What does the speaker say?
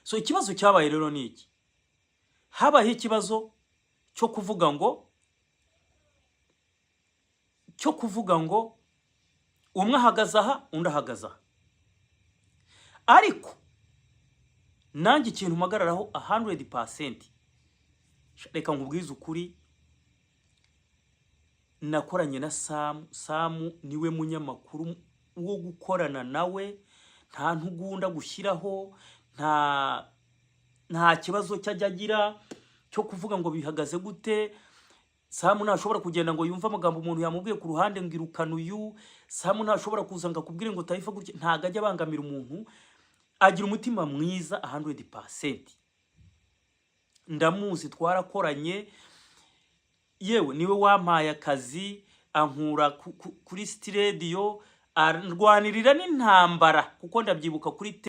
So ikibazo cyabaye rero ni iki? Habayeho ikibazo cyo kuvuga ngo umwe ahagaze aha, undi ahagaze aha. Ariko nanjye ikintu mpagararaho 100%, reka nkubwize ukuri, nakoranye na Samu. Samu niwe munyamakuru wo gukorana nawe, nta ntugunda gushyiraho, nta kibazo cyajya agira cyo kuvuga ngo bihagaze gute. Samu ntashobora kugenda ngo yumve amagambo umuntu yamubwiye ku ruhande ngo irukana uyu. Samu ntashobora kuza ngo akubwire ngo Taifa gutya. Ntabwo ajya abangamira umuntu, agira umutima mwiza 100%. Ndamuzi, twarakoranye, yewe niwe wampaye akazi ankura kuri City Radio, arwanirira n'intambara, kuko ndabyibuka kuri